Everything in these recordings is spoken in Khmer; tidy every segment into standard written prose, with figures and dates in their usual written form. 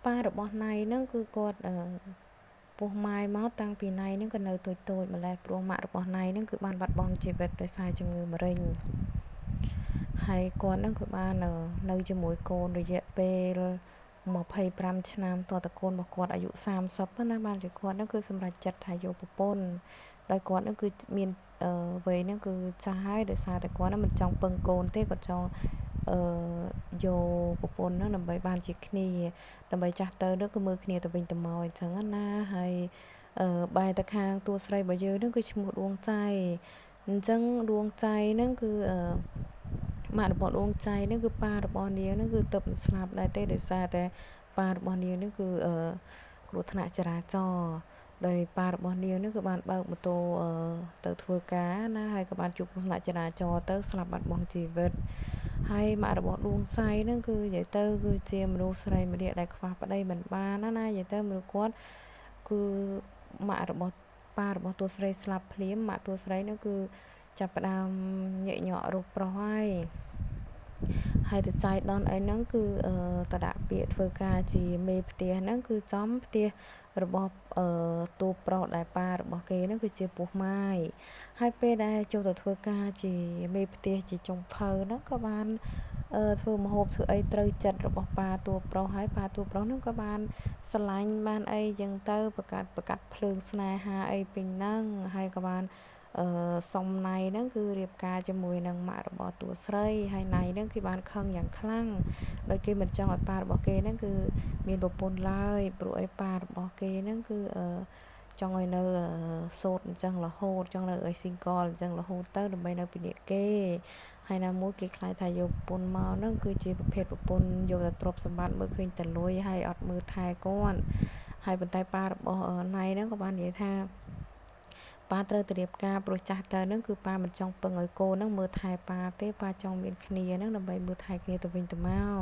ប៉ារបស់ណៃហ្នឹងគឺគាត់ពោះម៉ាយមកតាំងពីណៃហ្នឹងក៏នៅតូចតូចម្លេះព្រោះម៉ាក់របស់ណៃហ្នឹងគឺបានបាត់បង់ជីវិតដោយសារជំងឺមะเร็ងហើយគាត់ហ្នឹងគឺបាននៅជាមួយកូនរយៈពេល25ឆ្នាំតតកូនរបស់គាត់អាយុ30ណាបានជាគាត់ហ្នឹងគឺសម្រេចចិត្តថាយកប្រពន្ធដោយគាត់ហ្នឹងគឺមានវ័យហ្នឹងគឺចាស់ហើយដោយសារតែគាត់ហ្នឹងមិនចង់ពឹងកូនទេគាត់ចង់អឺយកប្រពន្ធហ្នឹងដើម្បីបានជាគ្នាដើម្បីចាស់ទៅនោះគឺមើលគ្នាទៅវិញទៅមកអញ្ចឹងណាហើយអឺបែរទៅខាងតួស្រីរបស់យើងហ្នឹងគឺឈ្មោះដួងចៃអញ្ចឹងដួងចៃហ្នឹងគឺអឺម៉ាក់របស់ដួងចៃហ្នឹងគឺប៉ារបស់នាងហ្នឹងគឺទៅមិនស្លាប់ដែរទេដោយសារតែប៉ារបស់នាងហ្នឹងគឺអឺគ្រោះថ្នាក់ចរាចរណ៍ដោយប៉ារបស់នាងនេះគឺបានបើកម៉ូតូទៅធ្វើការណាហើយក៏បានជួបគ្រោះថ្នាក់ចរាចរណ៍ទៅស្លាប់បាត់បង់ជីវិតហើយម៉ាក់របស់ដួងសៃហ្នឹងគឺនិយាយទៅគឺជាមនុស្សស្រីម្នាក់ដែលខ្វះប្តីមិនបានណាណានិយាយទៅមនុស្សគាត់គឺម៉ាក់របស់ប៉ារបស់តួស្រីស្លាប់ភ្លាមម៉ាក់តួស្រីហ្នឹងគឺចាប់ផ្ដើមញែកញក់រូបប្រុសហើយហើយទៅចៃដនអីហ្នឹងគឺតដាក់ពាក្យធ្វើការជាមេផ្ទះហ្នឹងគឺចំផ្ទះរបស់អឺតួប្រុសដែលប៉ារបស់គេហ្នឹងគឺជាពោះម៉ាយហើយពេលដែលចូលទៅធ្វើការជាមេផ្ទះជាចុងភៅហ្នឹងក៏បានអឺធ្វើម្ហូបធ្វើអីត្រូវចិត្តរបស់ប៉ាតួប្រុសហើយប៉ាតួប្រុសហ្នឹងក៏បានស្រឡាញ់បានអីចឹងទៅប្រកាសប្រកាត់ភ្លើងស្នេហាអីពេញហ្នឹងហើយក៏បានអឺសុំណៃហ្នឹងគឺរៀបការជាមួយនឹងម៉ាក់របស់តួស្រីហើយណៃហ្នឹងគឺបានខឹងយ៉ាងខ្លាំងដោយគេមិនចង់ឲ្យប៉ារបស់គេហ្នឹងគឺមានប្រពន្ធឡើយព្រោះអីប៉ារបស់គេហ្នឹងគឺអឺចង់ឲ្យនៅសូត្រអញ្ចឹងរហូតចង់នៅឲ្យ single អញ្ចឹងរហូតទៅដើម្បីនៅពីនេះគេហើយណាមួយគេខ្លាចថាយកប្រពន្ធមកហ្នឹងគឺជាប្រភេទប្រពន្ធយកតែទ្រព្យសម្បត្តិមើលឃើញតែលុយហើយអត់មើលថែគាត់ហើយប៉ុន្តែប៉ារបស់ណៃហ្នឹងក៏បាននិយាយថាប៉ាត្រូវទៅរៀបការព្រោះចាស់ទៅហ្នឹងគឺប៉ាមិនចង់ពឹងឲ្យកូនហ្នឹងមើលថែប៉ាទេប៉ាចង់មានគ្នាហ្នឹងដើម្បីមើលថែគ្នាទៅវិញទៅមក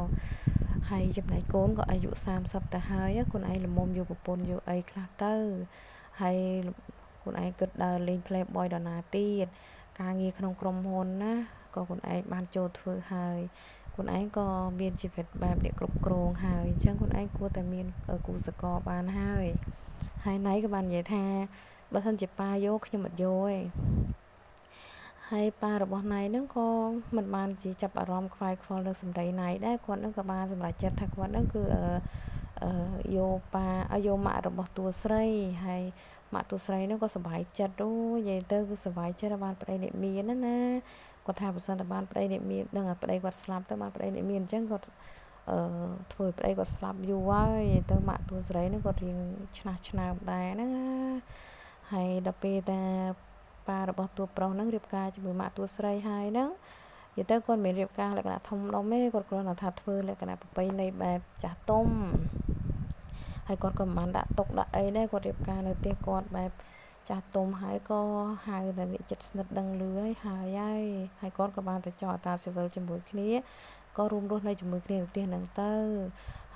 ហើយចំណែកកូនក៏អាយុ30ទៅហើយខ្លួនឯងល្មមយកប្រពន្ធយកអីខ្លះទៅហើយខ្លួនឯងគិតដើរលេង Playboy ដល់ណាទៀតការងារក្នុងក្រុមហ៊ុនណាក៏ខ្លួនឯងបានចូលធ្វើហើយខ្លួនឯងក៏មានជីវិតបែបអ្នកគ្រប់គ្រងហើយអញ្ចឹងខ្លួនឯងគួរតែមានគូសកលបានហើយហើយណៃក៏បាននិយាយថាបើសិនជាប៉ាយកខ្ញុំអត់យកទេហើយប៉ារបស់ណៃហ្នឹងក៏មិនបានជាចាប់អារម្មណ៍ខ្វាយខ្វល់នឹងសម្ដីណៃដែរគាត់ហ្នឹងក៏បានសម្រេចចិត្តថាគាត់ហ្នឹងគឺអឺយកប៉ាយកម៉ាក់របស់តួស្រីហើយម៉ាក់តួស្រីហ្នឹងក៏សប្បាយចិត្តអូនិយាយទៅគឺសប្បាយចិត្តបានប្តីអ្នកមានណាណាគាត់ថាបើសិនតែបានប្តីអ្នកមានដឹងថាប្តីគាត់ស្លាប់ទៅបានប្តីអ្នកមានអញ្ចឹងគាត់អឺធ្វើឲ្យប្តីគាត់ស្លាប់យូរហើយនិយាយទៅម៉ាក់តួស្រីហ្នឹងគាត់រៀងឆ្នះឆ្នើមដែរណាហើយដល់ពេលតាប៉ារបស់តួប្រុសហ្នឹងរៀបការជាមួយម៉ាក់តួស្រីហើយហ្នឹងនិយាយទៅគាត់មិនរៀបការលក្ខណៈធំដុំទេគាត់គ្រាន់តែថាធ្វើលក្ខណៈប្រពៃណីបែបចាស់ទុំហើយគាត់ក៏មិនបានដាក់តុកដាក់អីដែរគាត់រៀបការនៅផ្ទះគាត់បែបចាស់ទុំហើយក៏ហៅតែអ្នកចិត្តស្និទ្ធដឹងលឺហើយហើយហើយហើយគាត់ក៏បានទៅចោះអតាស៊ីវិលជាមួយគ្នាក៏រួមរស់នៅជាមួយគ្នានៅផ្ទះហ្នឹងទៅ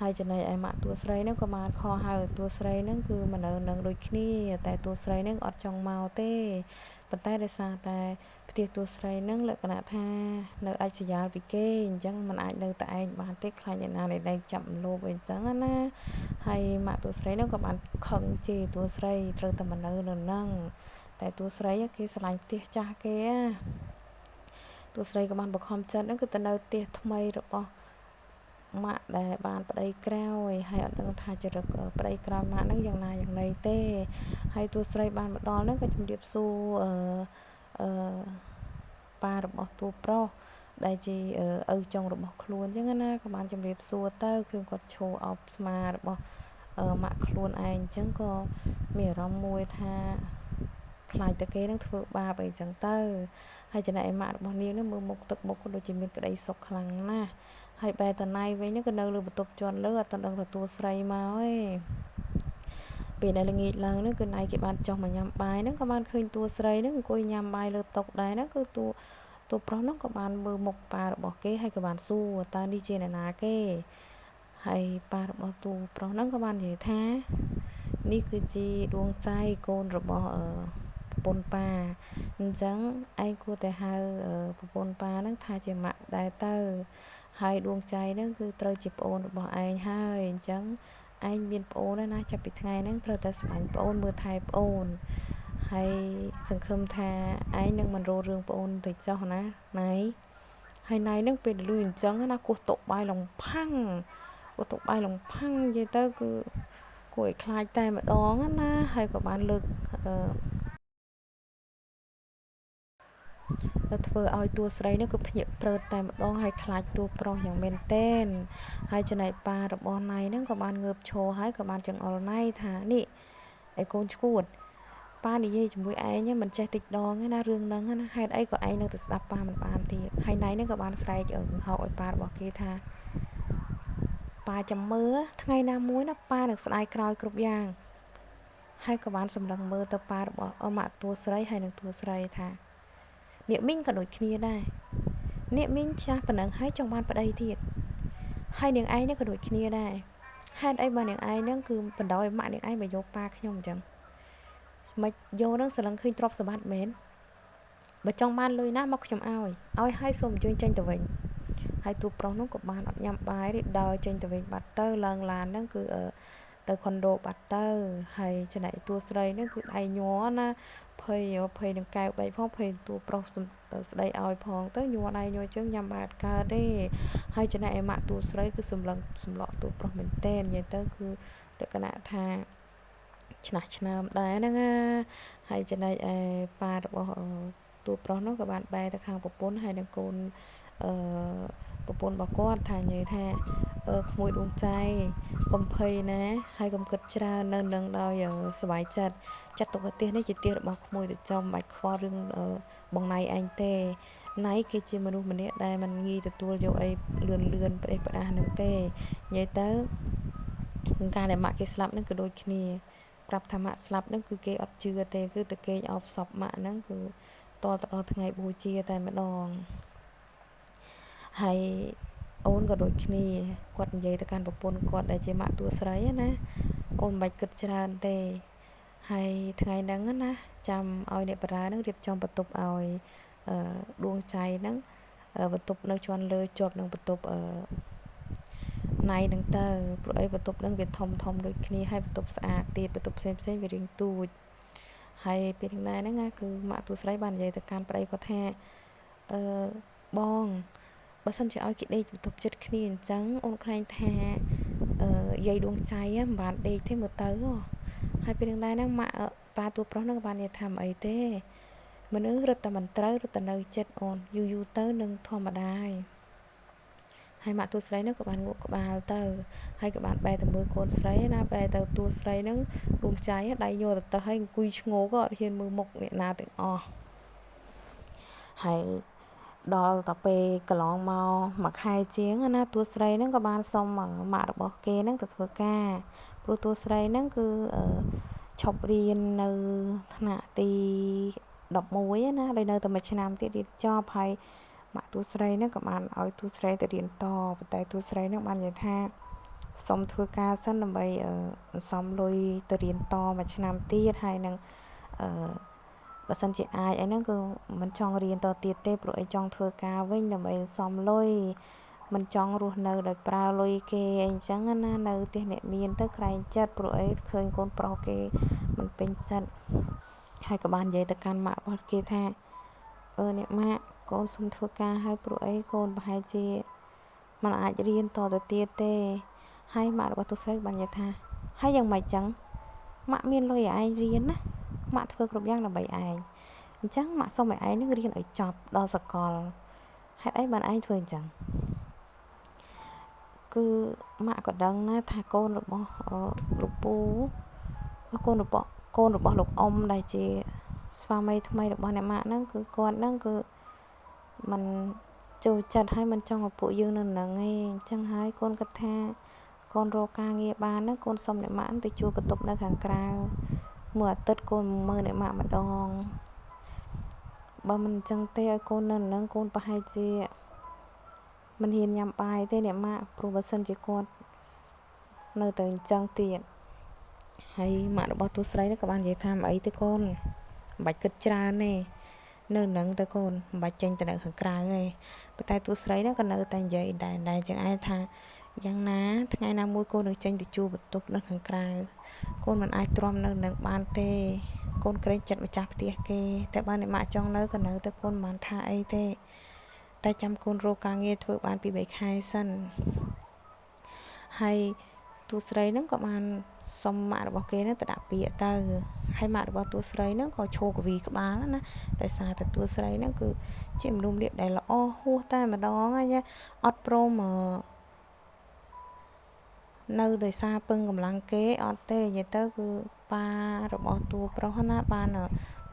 ហើយចំណែកឯម៉ាក់តួស្រីហ្នឹងក៏បានខហៅតួស្រីហ្នឹងគឺមកនៅនឹងដូចគ្នាតែតួស្រីហ្នឹងអត់ចង់មកទេប៉ុន្តែដោយសារតែផ្ទះតួស្រីហ្នឹងលក្ខណៈថានៅដាច់ស្រយាលពីគេអញ្ចឹងมันអាចនៅតែឯងបានទេខ្លាចអ្នកណាអ្នកណីចាប់លោបអីអញ្ចឹងណាហើយម៉ាក់តួស្រីហ្នឹងក៏បានខឹងជេរតួស្រីត្រូវតែមកនៅនៅហ្នឹងតែតួស្រីគេស្រឡាញ់ផ្ទះចាស់គេតួស្រីក៏បានបង្ខំចិត្តហ្នឹងគឺទៅនៅផ្ទះថ្មីរបស់ម៉ាក់ដែលបានប្តីក្រោយហើយអត់ដឹងថាចរិតប្តីក្រោយម៉ាក់ហ្នឹងយ៉ាងណាយ៉ាងណីទេហើយតួស្រីបានមកដល់ហ្នឹងក៏ជម្រាបសួរអឺអឺប៉ារបស់តួប្រុសដែលជាឪចុងរបស់ខ្លួនអញ្ចឹងណាក៏បានជម្រាបសួរទៅគឺគាត់ឈរអោបស្មារបស់ម៉ាក់ខ្លួនឯងអញ្ចឹងក៏មានអារម្មណ៍មួយថាខ្លាចតែគេនឹងធ្វើបាបអីចឹងទៅហើយចំណែកឯម៉ាក់របស់នាងនឹងមើលមុខទឹកមុខក៏ដូចជាមានក្តីសុខខ្លាំងណាស់ហើយបែរតណៃវិញហ្នឹងក៏នៅលើបន្ទប់ជាន់លើអត់ទាន់ដឹងថាតួស្រីមកទេពេលដែលល្ងាចឡើងហ្នឹងគឺណៃគេបានចុះមកញ៉ាំបាយហ្នឹងក៏បានឃើញតួស្រីហ្នឹងអង្គុយញ៉ាំបាយលើតុដែរហ្នឹងគឺតួតួប្រុសហ្នឹងក៏បានមើលមុខប៉ារបស់គេហើយក៏បានសួរតើនេះជាអ្នកណាគេហើយប៉ារបស់តួប្រុសហ្នឹងក៏បាននិយាយថានេះគឺជាដួងចៃកូនរបស់ប្រពន្ធប៉ាអញ្ចឹងឯងគួរតែហៅប្រពន្ធប៉ាហ្នឹងថាជាម៉ាក់ដែរទៅហើយដួងចៃហ្នឹងគឺត្រូវជាប្អូនរបស់ឯងហើយអញ្ចឹង ឯងមានប្អូនណាចាប់ពីថ្ងៃហ្នឹងត្រូវតែស្រឡាញ់ប្អូនមើលថែប្អូនហើយសង្ឃឹមថាឯងនឹងមិនរោរឿងប្អូនទៅចោះណាណៃហើយណៃនឹងពេលលឺអញ្ចឹងណាគោះតុបាយឡងផាំងគោះតុបាយឡងផាំងនិយាយទៅគឺគួរឲ្យខ្លាចតែម្ដងណាហើយក៏បានលើកអឺធ្វើឲ្យតួស្រីនេះគឺភ្ញាក់ព្រឹតតែម្ដងហើយខ្លាចតួប្រុសយ៉ាងមែនទែនហើយចំណែកប៉ារបស់ណៃហ្នឹងក៏បានងើបឈរហើយក៏បានចង្អុលណៃថានេះឯកូនឈួតប៉ានិយាយជាមួយឯងមិនចេះតិចដងទេណារឿងហ្នឹងណាហេតុអីក៏ឯងនៅតែស្ដាប់ប៉ាមិនបានទៀតហើយណៃហ្នឹងក៏បានស្រែកហៅឲ្យប៉ារបស់គេថាប៉ាចាំមើលថ្ងៃណាមួយណាប៉ានឹងស្ដាយក្រោយគ្រប់យ៉ាងហើយក៏បានសម្លឹងមើលទៅប៉ារបស់ម៉ាក់តួស្រីហើយនឹងតួស្រីថាអ្នកមីងក៏ដូចគ្នាដែរអ្នកមីងចាស់ប៉ុណ្ណឹងហើយចង់បានប្តីទៀតហើយនាងឯងនេះក៏ដូចគ្នាដែរហេតុអីបើនាងឯងហ្នឹងគឺបណ្ដោយម៉ាក់នាងឯងមកយកប៉ាខ្ញុំអញ្ចឹងមកយកនឹងស្រឡឹងឃើញទ្រព្យសម្បត្តិមែនបើចង់បានលុយណាមកខ្ញុំឲ្យឲ្យហើយសូមអញ្ជើញចេញទៅវិញហើយទូប្រុសនោះក៏បានអត់ញ៉ាំបាយទេដើរចេញទៅវិញបាត់ទៅឡើងឡានហ្នឹងគឺទៅខុនដូបាត់ទៅហើយចំណែកតួស្រីហ្នឹងគឺដៃញ័រណាភ័យភ័យនឹងកែវបែកផងភ័យតួប្រុសស្ដីឲ្យផងទៅញ័រដៃញ័រជើងញ៉ាំបាយអត់កើតទេហើយចំណែកឯម៉ាក់តួស្រីគឺសម្លឹងសម្លក់តួប្រុសមែនទែននិយាយទៅគឺលក្ខណៈថាឆ្នះឆ្នើមដែរហ្នឹងណាហើយចំណែកឯប៉ារបស់តួប្រុសនោះក៏បានបែរទៅខាងប្រពន្ធហើយនឹងកូនអឺប្រពន្ធរបស់គាត់ថានិយាយថាក្មួយដួងใจកុំភ័យណាហើយកុំគិតច្រើននៅនឹងដោយសบายចិត្តចាត់ទុកផ្ទះនេះជាផ្ទះរបស់ក្មួយទៅចំមិនបាច់ខ្វល់រឿងបងណៃឯងទេណៃគេជាមនុស្សម្នាក់ដែលមិនងាយទទួលយកអីលឿនលឿនផ្ដេសផ្ដាសនឹងទេនិយាយទៅការដែលម៉ាក់គេស្លាប់នឹងក៏ដូចគ្នាប្រាប់ថាម៉ាក់ស្លាប់នឹងគឺគេអត់ជឿទេគឺទៅគេអោបសពម៉ាក់ហ្នឹងគឺតទៅដល់ថ្ងៃបូជាតែម្ដងហើយអូនក៏ដូចគ្នាគាត់និយាយទៅកាន់ប្រពន្ធគាត់ដែលជាម៉ាក់តួស្រីណាអូនមិនបាច់គិតច្រើនទេហើយថ្ងៃហ្នឹងណាចាំឲ្យអ្នកបារានឹងរៀបចំបន្ទប់ឲ្យដួងចៃហ្នឹងបន្ទប់នៅជាន់លើជាប់នឹងបន្ទប់ណៃហ្នឹងទៅព្រោះអីបន្ទប់ហ្នឹងវាធំធំដូចគ្នាហើយបន្ទប់ស្អាតទៀតបន្ទប់ផ្សេងផ្សេងវារៀងទូចហើយពេលហ្នឹងដែរហ្នឹងណាគឺម៉ាក់តួស្រីបាននិយាយទៅកាន់ប្តីគាត់ថាអឺបងបើសិនជាឲ្យគេដេកបន្ទប់ចិត្តគ្នាអញ្ចឹងអូនខ្លែងថាអឺយាយដួងចៃមិនបានដេកទេមើលទៅហើយពេលហ្នឹងដែរហ្នឹងម៉ាក់ប៉ាតួប្រុសហ្នឹងបាននិយាយថាមិនអីទេមនុស្សរត់តែមិនត្រូវរត់តែនៅចិត្តអូនយូរយូរទៅនឹងធម្មតាហើយហើយម៉ាក់តួស្រីហ្នឹងក៏បានងក់ក្បាលទៅហើយក៏បានបែរទៅមើលកូនស្រីណាបែរទៅតួស្រីហ្នឹងដួងចៃដៃញ័រទៅទៅហើយអង្គុយឈ្ងោកអត់ហ៊ានមើលមុខអ្នកណាទាំងអស់ហើយដល់តែពេលកន្លងមកមួយខែជាងណាតួស្រីហ្នឹងក៏បានសុំម៉ាក់របស់គេហ្នឹងទៅធ្វើការព្រោះតួស្រីហ្នឹងគឺឈប់រៀននៅថ្នាក់ទី11ណាដោយនៅតែមួយឆ្នាំទៀតរៀនចប់ហើយម៉ាក់តួស្រីហ្នឹងក៏បានឲ្យតួស្រីទៅរៀនតប៉ុន្តែតួស្រីហ្នឹងបាននិយាយថាសុំធ្វើការសិនដើម្បីសំលុយទៅរៀនតមួយឆ្នាំទៀតហើយនឹងអឺបើសិនជាអាចអីហ្នឹងគឺមិនចង់រៀនតទៀតទេព្រោះអីចង់ធ្វើការវិញដើម្បីសំលុយមិនចង់រស់នៅដោយប្រើលុយគេអីចឹងណានៅផ្ទះអ្នកមានទៅក្រែងចិត្តព្រោះអីឃើញកូនប្រុសគេមិនពេញចិត្តហើយក៏បាននិយាយទៅកាន់ម៉ាក់របស់គេថាអឺអ្នកម៉ាក់កូនសុំធ្វើការហើយព្រោះអីកូនប្រហែលជាមិនអាចរៀនតទៅទៀតទេហើយម៉ាក់របស់ទូស្រីបាននិយាយថាហើយយ៉ាងម៉េចចឹងម៉ាក់មានលុយឲ្យឯងរៀនណាម៉ាក់ធ្វើគ្រប់យ៉ាងដើម្បីឯងអញ្ចឹងម៉ាក់សុំឲ្យឯងនឹងរៀនឲ្យចប់ដល់សកលហេតុអីបានឯងធ្វើអញ្ចឹងគឺម៉ាក់ក៏ដឹងណាថាកូនរបស់លោកពូកូនរបស់លោកអ៊ំដែលជាស្វាមីថ្មីរបស់អ្នកម៉ាក់ហ្នឹងគឺគាត់ហ្នឹងគឺមិនចូលចិត្តហើយមិនចង់ឲ្យពួកយើងនៅនឹងឯងអញ្ចឹងហើយកូនគិតថាកូនរកការងារបានណាកូនសុំអ្នកម៉ាក់ទៅជួលបន្ទប់នៅខាងក្រៅមួយអាទិត្យកូនមើលអ្នកម៉ាក់ម្ដងបើមិនអញ្ចឹងទេឲ្យកូននៅនឹងកូនប្រហែលជាមិនហ៊ានញ៉ាំបាយទេអ្នកម៉ាក់ព្រោះបើសិនជាគាត់នៅតែអញ្ចឹងទៀតហើយម៉ាក់របស់ទូស្រីនោះក៏បាននិយាយថាមិនអីទេកូនមិនបាច់គិតច្រើនទេនៅនឹងទៅកូនមិនបាច់ចេញទៅនៅខាងក្រៅទេប៉ុន្តែទូស្រីនោះក៏នៅតែនិយាយដែរដែរចឹងឯងថា យ៉ាងណាថ្ងៃណាមួយកូននឹងចេញទៅជួលបន្ទប់នៅខាងក្រៅកូនមិនអាចទ្រាំនៅនឹងបានទេកូនក្រែងចិត្តម្ចាស់ផ្ទះគេតែបើអ្នកម៉ាក់ចង់នៅក៏នៅទៅកូនមិនបានថាអីទេតែចាំកូនរកការងារធ្វើបានពី3ខែសិនហើយតួស្រីហ្នឹងក៏បានសុំម៉ាក់របស់គេហ្នឹងទៅដាក់ពាក្យទៅហើយម៉ាក់របស់តួស្រីហ្នឹងក៏ឈោកវីក្បាលណាដោយសារតែតួស្រីហ្នឹងគឺជាមនុស្សម្នាក់ដែលល្អហួសតែម្ដងហើយអត់ព្រមនៅដោយសារពឹងកម្លាំងគេអត់ទេនិយាយទៅគឺប៉ារបស់តួប្រុសណាបាន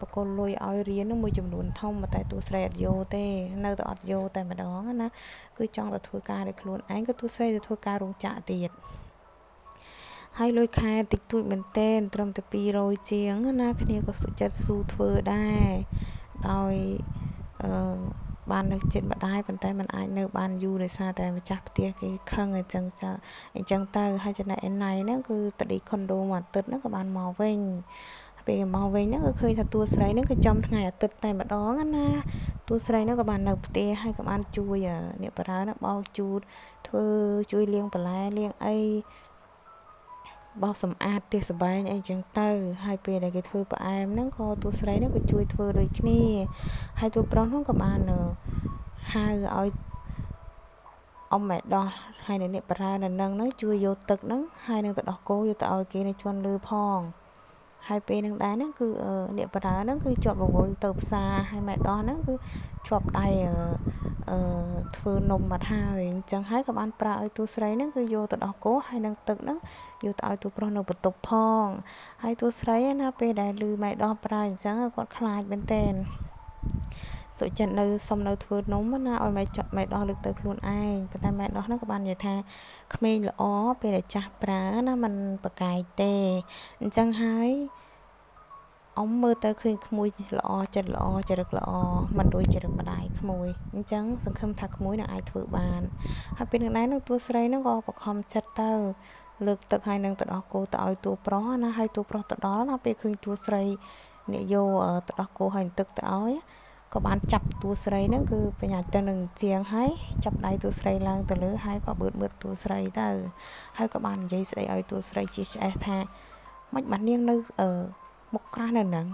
បកគលលុយឲ្យរៀនមួយចំនួនធំតែតួស្រីអត់យកទេនៅតែអត់យកតែម្ដងណាគឺចង់តែធ្វើការដោយខ្លួនឯងក៏តួស្រីទៅធ្វើការរោងចក្រទៀតហើយលុយខែតិចតួចមែនទែនត្រឹមតែ200ជាងណាគ្នាក៏សុខចិត្តស៊ូធ្វើដែរដោយអឺបាននៅចិត្តម្ដាយប៉ុន្តែมันអាចនៅបានយូរដោយសារតែម្ចាស់ផ្ទះគេខឹងអញ្ចឹងចាអញ្ចឹងទៅហើយចំណែកឯណៃហ្នឹងគឺតឌីខុនដូមួយអាទិត្យហ្នឹងក៏បានមកវិញពេលមកវិញហ្នឹងគឺឃើញថាតួស្រីហ្នឹងគឺចំថ្ងៃអាទិត្យតែម្ដងណាតួស្រីហ្នឹងក៏បាននៅផ្ទះហើយក៏បានជួយអ្នកបារើហ្នឹងបោកជូតធ្វើជួយលាងបន្លែលាងអីបោសសម្អាតផ្ទះសម្បែងអីចឹងទៅហើយពេលដែលគេធ្វើផ្អែមហ្នឹងក៏តួស្រីហ្នឹងក៏ជួយធ្វើដូចគ្នាហើយតួប្រុសហ្នឹងក៏បានហៅឲ្យអ៊ំម៉ែដោះហើយនៅអ្នកប្រើនៅនឹងហ្នឹងជួយយកទឹកហ្នឹងហើយនឹងទៅដោះគោយកទៅឲ្យគេនៅជន់លើផងហើយពេលនឹងដែរហ្នឹងគឺអ្នកប្រើហ្នឹងគឺជាប់រវល់ទៅផ្សារហើយម៉ែដោះហ្នឹងគឺជាប់ដៃអឺធ្វើនំបាត់ហើយអញ្ចឹងហើយក៏បានប្រើឲ្យតួស្រីហ្នឹងគឺយកទៅដោះគោហើយនឹងទឹកហ្នឹងយកទៅឲ្យតួប្រុសនៅបន្ទប់ផងហើយតួស្រីណាពេលដែលឮម៉ែដោះប្រើអញ្ចឹងគាត់ខ្លាចមែនទែនសុចិត្តនៅសុំនៅធ្វើនំណាឲ្យម៉ែដោះលើកទៅខ្លួនឯងប៉ុន្តែម៉ែដោះហ្នឹងក៏បាននិយាយថាក្មេងល្អពេលដែលចាស់ប្រើណាมันប្រកែកទេអញ្ចឹងហើយអ៊ំមើលទៅឃើញក្មួយល្អចិត្តល្អចរិតល្អមិនដូចចរិតម្ដាយក្មួយអញ្ចឹងសង្ឃឹមថាក្មួយនឹងអាចធ្វើបានហើយពេលនឹងដែរនឹងតួស្រីនឹងក៏បខំចិត្តទៅលើកទឹកហើយនឹងទៅដោះគោទៅឲ្យតួប្រុសណាហើយតួប្រុសទៅដល់ណាពេលឃើញតួស្រីអ្នកយកទៅដោះគោហើយទឹកទៅឲ្យក៏បានចាប់តួស្រីហ្នឹងគឺបញ្ញាទៅនឹងជាងហើយចាប់ដៃតួស្រីឡើងទៅលើហើយក៏បឺតមើលតួស្រីទៅហើយក៏បាននិយាយស្ដីឲ្យតួស្រីជាឆ្អេះថាមិនបាននាងនៅមុខក្រាស់នៅនឹង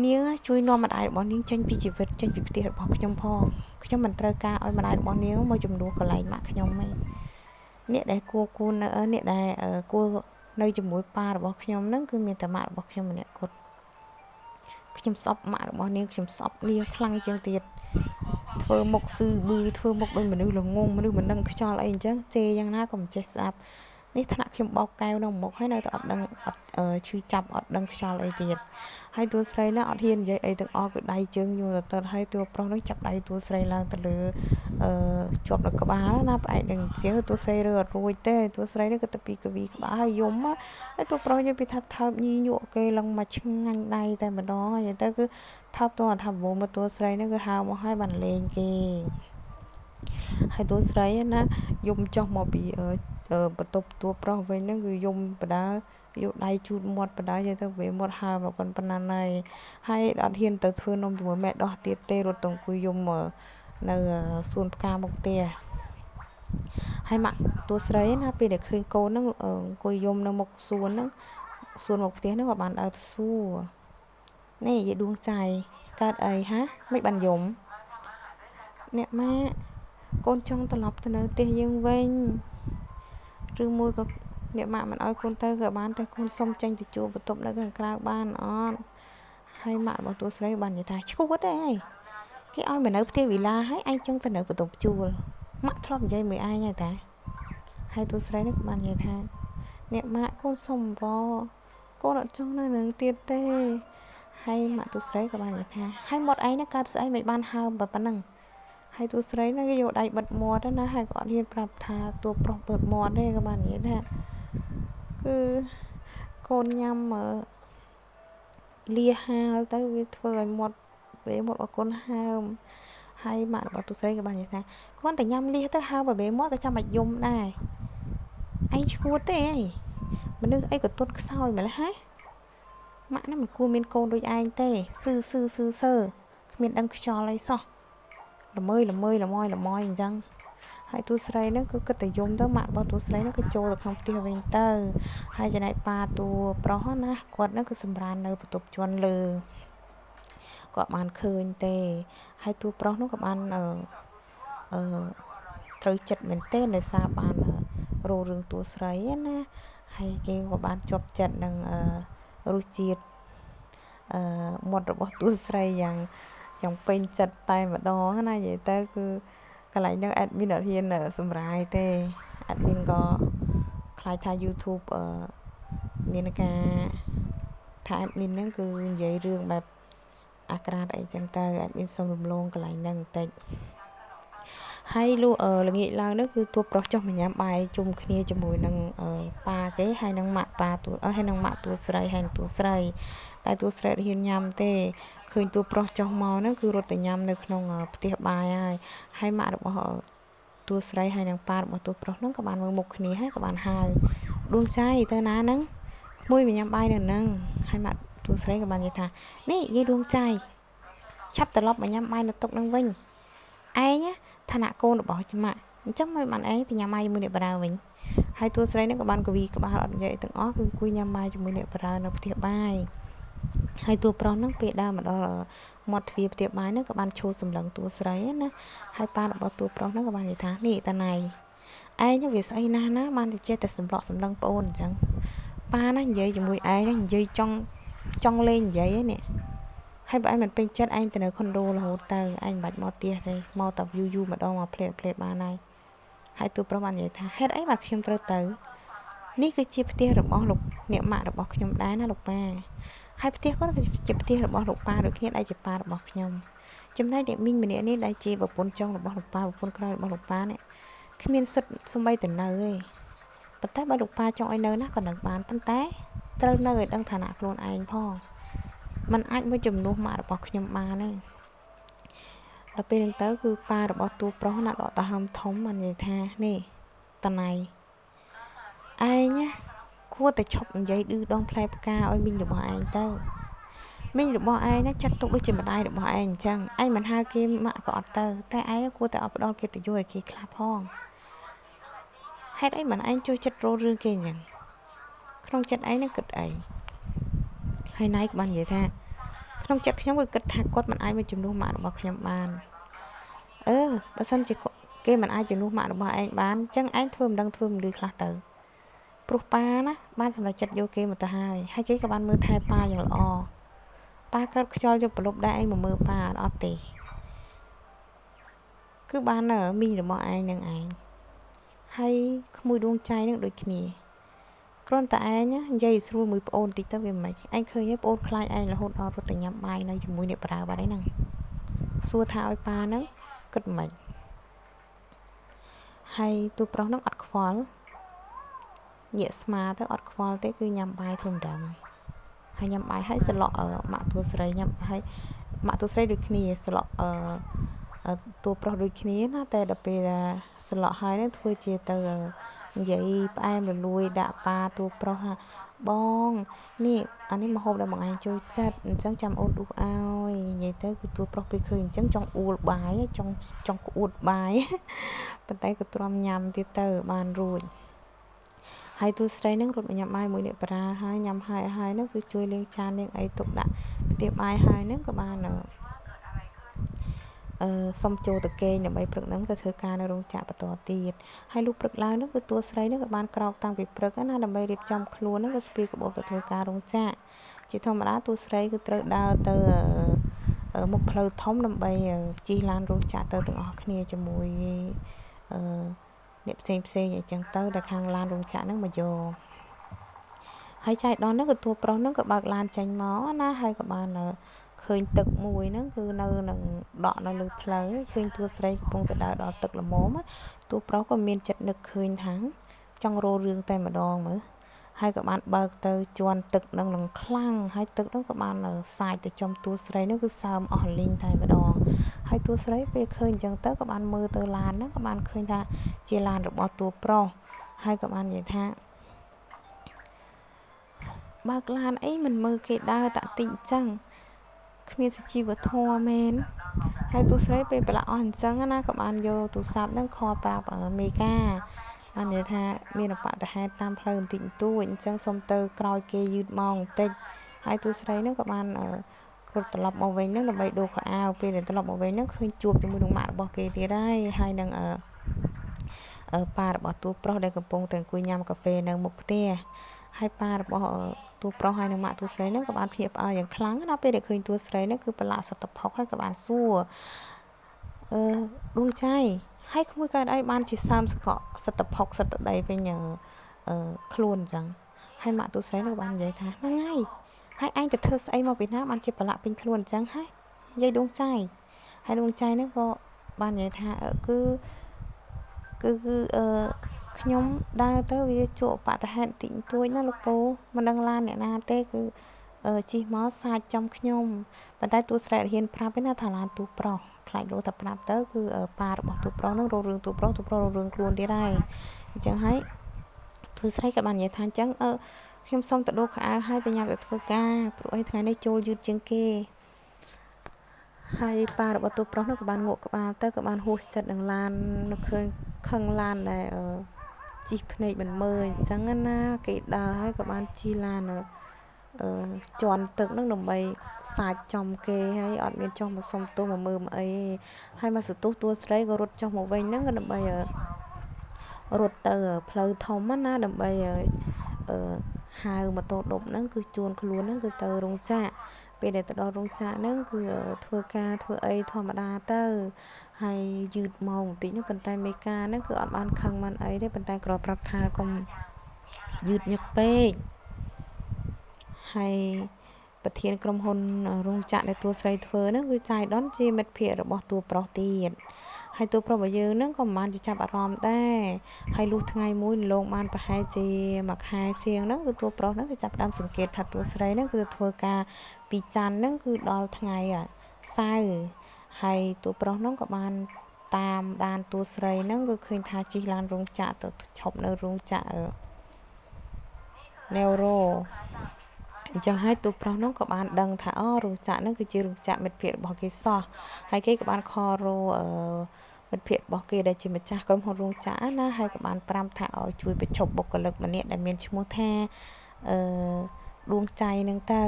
នាងជួយនាំម្ដាយរបស់នាងចេញពីជីវិតចេញពីផ្ទះរបស់ខ្ញុំផងខ្ញុំមិនត្រូវការឲ្យម្ដាយរបស់នាងមកជំនួសកន្លែងម៉ាក់ខ្ញុំទេអ្នកដែលគួរគូនៅអ្នកដែលគួរនៅជាមួយប៉ារបស់ខ្ញុំហ្នឹងគឺមានតែម៉ាក់របស់ខ្ញុំម្នាក់គត់ខ្ញុំស្អប់ម៉ាក់របស់នាងខ្ញុំស្អប់នាងខ្លាំងជាងទៀតធ្វើមុខស៊ឺបឺធ្វើមុខដូចមនុស្សល្ងងមនុស្សមិនដឹងខ្យល់អីអញ្ចឹងជេរយ៉ាងណាក៏មិនចេះស្ដាប់នេះថ្នាក់ខ្ញុំបោកកែវនៅមុខហើយនៅតែអត់ដឹងអត់ឈឺចាប់អត់ដឹងខ្យល់អីទៀតហើយតួស្រីណាអត់ហ៊ាននិយាយអីទាំងអស់គឺដៃជើងយូរទៅហើយតួប្រុសនោះចាប់ដៃតួស្រីឡើងទៅលើជាប់នៅក្បាលណាផ្អែកនឹងជាងតួស្រីរើអត់រួចទេតួស្រីនេះក៏ទៅពីកវីក្បាលហើយយំហើយតួប្រុសនិយាយពីថាថើបញីញក់គេឡើងមកឆ្ងាញ់ដៃតែម្ដងហើយទៅគឺថើបតួថាបោមកតួស្រីនេះគឺហៅមកឲ្យបានលេងគេហើយតួស្រីណាយំចុះមកពីបន្ទប់តួប្រុសវិញហ្នឹងគឺយំបដាយកដៃជូតមាត់បដាយកទៅវាមាត់ហើមមកប៉ុណ្ណាហើយហើយអត់ហ៊ានទៅធ្វើនំជាមួយម៉ែដោះទៀតទេរត់ទៅអង្គុយយំនៅសួនផ្កាមុខផ្ទះហើយម៉ាក់តួស្រីណាពេលដែលឃើញកូនហ្នឹងអង្គុយយំនៅមុខសួនហ្នឹងសួនមុខផ្ទះហ្នឹងក៏បានដើរទៅសួរនេះយាយដួងចៃកើតអីហាមិនបានយំអ្នកម៉ាក់កូនចង់ត្រឡប់ទៅនៅផ្ទះយើងវិញឬមួយក៏អ្នកម៉ាក់មិនឲ្យកូនទៅក៏បានតែកូនសុំចេញទៅជួបបន្ទប់នៅខាងក្រៅបានអត់ហើយម៉ាក់របស់តួស្រីបាននិយាយថាឈួតទេឯងគេឲ្យមកនៅផ្ទះវិឡាហើយឯងចង់ទៅនៅបន្ទប់ជួលម៉ាក់ធ្លាប់និយាយមួយឯងហើយតាហើយតួស្រីនេះក៏បាននិយាយថាអ្នកម៉ាក់កូនសុំបកូនអត់ចង់នៅនឹងទៀតទេហើយម៉ាក់តួស្រីក៏បាននិយាយថាហើយមាត់ឯងណាកើតស្អីមិនបានហើមប៉ុណ្ណឹងហើយតួស្រីហ្នឹងគេយកដៃបិទមាត់ណាហើយក៏អត់ហ៊ានប្រាប់ថាតួប្រុសបិទមាត់ទេក៏បាននិយាយថាគឺកូនញ៉ាំលាហាលទៅវាធ្វើឲ្យមាត់វាមាត់របស់កូនហើមហើយម៉ាក់របស់តួស្រីក៏បាននិយាយថាគ្រាន់តែញ៉ាំលាទៅហើមបើមាត់ក៏ចាំបាច់យំដែរឯងឈួតទេអីមនុស្សអីក៏ទន់ខ្សោយម្ល៉េះហ៎ម៉ាក់ណាមិនគួរមានកូនដូចឯងទេស៊ឺស៊ឺស៊ឺសើគ្មានដឹងខ្យល់អីសោះល្មើយល្មើយល្មយល្មយអញ្ចឹង ហើយតួស្រីហ្នឹងគឺគិតតែយំទៅម៉ាក់របស់តួស្រីហ្នឹងគឺចូលទៅក្នុងផ្ទះវិញទៅហើយចំណែកប៉ាតួប្រុសណាគាត់ហ្នឹងគឺសម្រាននៅបន្ទប់ជាន់លើគាត់បានឃើញទេហើយតួប្រុសនោះក៏បានអឺអឺត្រូវចិត្តមែនទែនដោយសារបានរោរឿងតួស្រីណាហើយគេក៏បានជាប់ចិត្តនឹងរសជាតិអឺមាត់របស់តួស្រីយ៉ាងយ៉ាងពេញចិត្តតែម្ដងណានិយាយទៅគឺកន្លែងហ្នឹង admin អត់ហ៊ានសម្រាយទេ admin ក៏ខ្លាចថា YouTube អឺមានការថា admin ហ្នឹងគឺនិយាយរឿងបែបអាក្រាតអីចឹងទៅ admin សុំរំលងកន្លែងហ្នឹងបន្តិចហើយលុះល្ងាចឡើងនោះគឺតួប្រុសចុះមកញ៉ាំបាយជុំគ្នាជាមួយនឹងប៉ាគេហើយនឹងម៉ាក់ប៉ាតួហើយនឹងម៉ាក់តួស្រីហើយនឹងតួស្រីតែតួស្រីអត់ហ៊ានញ៉ាំទេឃើញតួប្រុសចុះមកហ្នឹងគឺរត់ទៅញ៉ាំនៅក្នុងផ្ទះបាយហើយហើយម៉ាក់របស់តួស្រីហើយនឹងប៉ារបស់តួប្រុសហ្នឹងក៏បានមើលមុខគ្នាហើយក៏បានហៅដួងចៃទៅណាហ្នឹងក្មួយមកញ៉ាំបាយនៅហ្នឹងហើយម៉ាក់តួស្រីក៏បាននិយាយថានេះយាយដួងចៃឆាប់ត្រឡប់មកញ៉ាំបាយនៅតុហ្នឹងវិញឯងឋានៈកូនរបស់ម៉ាក់អញ្ចឹងមិនបានឯងទៅញ៉ាំបាយជាមួយអ្នកបារើវិញហើយតួស្រីហ្នឹងក៏បានកវីក្បាលអត់និយាយទាំងអស់គឺអង្គុយញ៉ាំបាយជាមួយអ្នកបារើនៅផ្ទះបាយហើយតួប្រុសហ្នឹងពេលដើរមកដល់មាត់ទ្វារផ្ទះបាយហ្នឹងក៏បានឈោសម្លឹងតួស្រីណាហើយប៉ារបស់តួប្រុសហ្នឹងក៏បាននិយាយថានេះតាណៃឯងវាស្អីណាស់ណាបានតែចេះតែសម្លក់សម្លឹងប្អូនអញ្ចឹងប៉ាណានិយាយជាមួយឯងណានិយាយចង់ចង់លេងនិយាយនេះហើយបើឯងមិនពេញចិត្តឯងទៅនៅខុនដូរហូតទៅឯងមិនបាច់មកផ្ទះទេមកតែយូរយូរម្ដងមកផ្លេតផ្លេតបានហើយហើយតួប្រុសបាននិយាយថាហេតុអីបានខ្ញុំត្រូវទៅនេះគឺជាផ្ទះរបស់លោកអ្នកម៉ាក់របស់ខ្ញុំដែរណាលោកប៉ាហើយផ្ទះគាត់គឺជាផ្ទះរបស់លោកប៉ាដូចគ្នាដែលជាប៉ារបស់ខ្ញុំចំណែកអ្នកមីងម្នាក់នេះដែលជាប្រពន្ធចុងរបស់លោកប៉ាប្រពន្ធក្រោយរបស់លោកប៉ានេះគ្មានសិទ្ធិសំបីទៅនៅទេប៉ុន្តែបើលោកប៉ាចង់ឲ្យនៅណាក៏នៅបានប៉ុន្តែត្រូវនៅឲ្យដឹងឋានៈខ្លួនឯងផងมันអាចមួយជំនួសម៉ាក់របស់ខ្ញុំបានទេដល់ពេលហ្នឹងទៅគឺប៉ារបស់តួប្រុសណាដកតាហើមធំបាននិយាយថានេះតណៃឯងណាគួរតែឈប់និយាយឌឺដងផ្លែផ្កាឲ្យមីងរបស់ឯងទៅមីងរបស់ឯងណាចាត់ទុកដូចជាម្ដាយរបស់ឯងអញ្ចឹងឯងមិនហៅគេម៉ាក់ក៏អត់ទៅតែឯងគួរតែអត់ផ្ដល់កិត្តិយសឲ្យគេខ្លះផងហេតុអីមិនឯងចូលចិត្តរោរឿងគេអញ្ចឹងក្នុងចិត្តឯងនឹងគិតអីហើយណៃក៏បាននិយាយថាក្នុងចិត្តខ្ញុំគឺគិតថាគាត់មិនអាចមកជំនួសម៉ាក់របស់ខ្ញុំបានអឺបើសិនជាគេមិនអាចជំនួសម៉ាក់របស់ឯងបានអញ្ចឹងឯងធ្វើមិនដឹងធ្វើមិនលឺខ្លះទៅព្រោះប៉ាណាបានសម្រេចចិត្តយកគេមកទៅហើយហើយគេក៏បានមើលថែប៉ាយ៉ាងល្អប៉ាកើតខ្យល់យកប្រលប់ដែរឯងមកមើលប៉ាអត់ទេគឺបានមីងរបស់ឯងនឹងឯងហើយក្មួយដួងចៃនឹងដូចគ្នាគ្រាន់តែឯងនិយាយស្រួលមួយប្អូនតិចទៅវាមិនឯងឃើញទេប្អូនខ្លាចឯងរហូតដល់រត់ទៅញ៉ាំបាយនៅជាមួយអ្នកប្រើបាត់ឯហ្នឹងសួរថាឲ្យប៉ាហ្នឹងគិតមិនហើយទូប្រុសហ្នឹងអត់ខ្វល់ញាក់ស្មាទៅអត់ខ្វល់ទេគឺញ៉ាំបាយធ្វើមិនដឹងហើយញ៉ាំបាយហើយស្លក់ម៉ាក់តួស្រីញ៉ាំហើយម៉ាក់តួស្រីដូចគ្នាស្លក់អឺតួប្រុសដូចគ្នាណាតែដល់ពេលស្លក់ហើយហ្នឹងធ្វើជាទៅនិយាយផ្អែមរលួយដាក់ប៉ាតួប្រុសថាបងនេះអានេះម្ហូបដែលបងឯងចូលចិត្តអញ្ចឹងចាំអូនដួសឲ្យនិយាយទៅគឺតួប្រុសពេលឃើញអញ្ចឹងចង់អួលបាយចង់ចង់ក្អួតបាយប៉ុន្តែក៏ទ្រាំញ៉ាំទៀតទៅបានរួចហើយទូស្រីនឹងរត់មកញ៉ាំបាយមួយអ្នកប្រាហើយញ៉ាំហើយហើយហ្នឹងគឺជួយលាងចានលាងអីទុកដាក់ផ្ទះបាយហើយហ្នឹងក៏បានអឺសុំចូលទៅគេងដើម្បីព្រឹកហ្នឹងទៅធ្វើការនៅរោងចក្របន្តទៀតហើយលុះព្រឹកឡើងហ្នឹងគឺតួស្រីហ្នឹងក៏បានក្រោកតាំងពីព្រឹកណាដើម្បីរៀបចំខ្លួនហ្នឹងក៏ស្ពាយកាបូបទៅធ្វើការរោងចក្រជាធម្មតាតួស្រីគឺត្រូវដើរទៅមុខផ្លូវធំដើម្បីជិះឡានរោងចក្រទៅទាំងអស់គ្នាជាមួយអឺអ្នកផ្សេងផ្សេងអីចឹងទៅដែលខាងឡានរោងចក្រហ្នឹងមកយកហើយចៃដន្យហ្នឹងក៏តួប្រុសហ្នឹងក៏បើកឡានចេញមកណាហើយក៏បានឃើញទឹកមួយហ្នឹងគឺនៅនឹងដក់នៅលើផ្លូវឃើញតួស្រីកំពុងតែដើរដល់ទឹកល្មមតួប្រុសក៏មានចិត្តនឹកឃើញថាចង់រោរឿងតែម្ដងមើលហើយក៏បានបើកទៅជន់ទឹកនឹងនឹងខ្លាំងហើយទឹកនឹងក៏បានសាយទៅចំតួស្រីនឹងគឺសើមអស់លីងតែម្ដងហើយតួស្រីពេលឃើញអញ្ចឹងទៅក៏បានមើលទៅឡានហ្នឹងក៏បានឃើញថាជាឡានរបស់តួប្រុសហើយក៏បាននិយាយថាបើកឡានអីមិនមើលគេដើរតាក់តិចអញ្ចឹងគ្មានសុជីវធម៌មែន ហើយតួស្រីពេលប្រឡាក់អស់អញ្ចឹងណាក៏បានយកទូរស័ព្ទហ្នឹងខលប្រាប់មេកាបាននិយាយថាមានអបតហេតុតាមផ្លូវបន្តិចបន្តួចអញ្ចឹងសុំទៅក្រោយគេយឺតម៉ោងបន្តិចហើយតួស្រីហ្នឹងក៏បានរត់ត្រឡប់មកវិញហ្នឹងដើម្បីដូរខោអាវពេលដែលត្រឡប់មកវិញហ្នឹងឃើញជួបជាមួយនឹងម៉ាក់របស់គេទៀតហើយហើយនឹងអឺប៉ារបស់តួប្រុសដែលកំពុងតែអង្គុយញ៉ាំកាហ្វេនៅមុខផ្ទះហើយប៉ារបស់តួប្រុសហើយនឹងម៉ាក់តួស្រីហ្នឹងក៏បានភ្ញាក់ផ្អើលយ៉ាងខ្លាំងណាពេលដែលឃើញតួស្រីហ្នឹងគឺប្រឡាក់សត្វផុកហើយក៏បានសួរអឺដួងចៃហើយក្មួយកើតអីបានជាសើមសកក់សិតតផុកសិតតដីវិញអឺខ្លួនអញ្ចឹងហើយម៉ាក់តួស្រីនោះបាននិយាយថាហ្នឹងហើយហើយឯងទៅធ្វើស្អីមកពីណាបានជាប្រឡាក់ពេញខ្លួនអញ្ចឹងហើយនិយាយដួងចៃហើយដួងចៃហ្នឹងក៏បាននិយាយថាគឺគឺគឺអឺខ្ញុំដើរទៅវាជួបបតហេតុតិចតួចណាលោកពូមិនដឹងឡានអ្នកណាទេគឺជិះមកសាច់ចំខ្ញុំប៉ុន្តែតួស្រីអត់ហ៊ានប្រាប់ទេណាថាឡានតួប្រុសខ្លាចលោថាប្រាប់ទៅគឺប៉ារបស់តួប្រុសនឹងរករឿងតួប្រុសតួប្រុសរករឿងខ្លួនទៀតហើយអញ្ចឹងហើយតួស្រីក៏បាននិយាយថាអញ្ចឹងអឺខ្ញុំសុំទៅដូរខោអាវហើយបញ្ញាប់ទៅធ្វើការព្រោះអីថ្ងៃនេះចូលយឺតជាងគេហើយប៉ារបស់តួប្រុសនោះក៏បានងក់ក្បាលទៅក៏បានហួសចិត្តនឹងឡាននៅឃើញខឹងឡានដែលជិះភ្នែកមិនមើលអញ្ចឹងណាគេដើរហើយក៏បានជិះឡានអឺជន់ទឹកនឹងដើម្បីសាច់ចំគេហើយអត់មានចុះមកសុំទោសមកមើលមកអីទេហើយមកសន្ទុះតួស្រីក៏រត់ចុះមកវិញហ្នឹងក៏ដើម្បីរត់ទៅផ្លូវធំណាដើម្បីអឺហៅម៉ូតូដប់ហ្នឹងគឺជួនខ្លួនហ្នឹងគឺទៅរោងចក្រពេលដែលទៅដល់រោងចក្រហ្នឹងគឺធ្វើការធ្វើអីធម្មតាទៅហើយយឺតម៉ោងបន្តិចនោះប៉ុន្តែមេការហ្នឹងគឺអត់បានខឹងបានអីទេប៉ុន្តែគ្រាន់ប្រាប់ថាកុំយឺតញឹកពេកហើយប្រធានក្រុមហ៊ុនរោងចក្រដែលតួស្រីធ្វើហ្នឹងគឺចាយដុនជាមិត្តភ័ក្តិរបស់តួប្រុសទៀតហើយតួប្រុសរបស់យើងហ្នឹងក៏មិនបានជាចាប់អារម្មណ៍ដែរហើយលុះថ្ងៃមួយលងបានប្រហែលជាមួយខែជាងហ្នឹងគឺតួប្រុសហ្នឹងគឺចាប់ផ្ដើមសង្កេតថាតួស្រីហ្នឹងគឺធ្វើការពីច័ន្ទហ្នឹងគឺដល់ថ្ងៃសៅរ៍ហើយតួប្រុសហ្នឹងក៏បានតាមដានតួស្រីហ្នឹងគឺឃើញថាជិះឡានរោងចក្រទៅឈប់នៅរោងចក្រ Neuro អញ្ចឹងហើយតួប្រុសនោះក៏បានដឹងថាអូរោងចក្រហ្នឹងគឺជារោងចក្រមិត្តភ័ក្តិរបស់គេសោះហើយគេក៏បានខលរមិត្តភ័ក្តិរបស់គេដែលជាម្ចាស់ក្រុមហ៊ុនរោងចក្រណាហើយក៏បានប្រាប់ថាឲ្យជួយបញ្ឈប់បុគ្គលិកម្នាក់ដែលមានឈ្មោះថាអឺដួងចៃហ្នឹងទៅ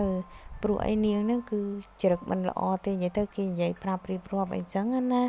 ព្រោះអីនាងហ្នឹងគឺចរិតមិនល្អទេនិយាយទៅគេនិយាយប្រាប់រៀបរាប់អីចឹងណា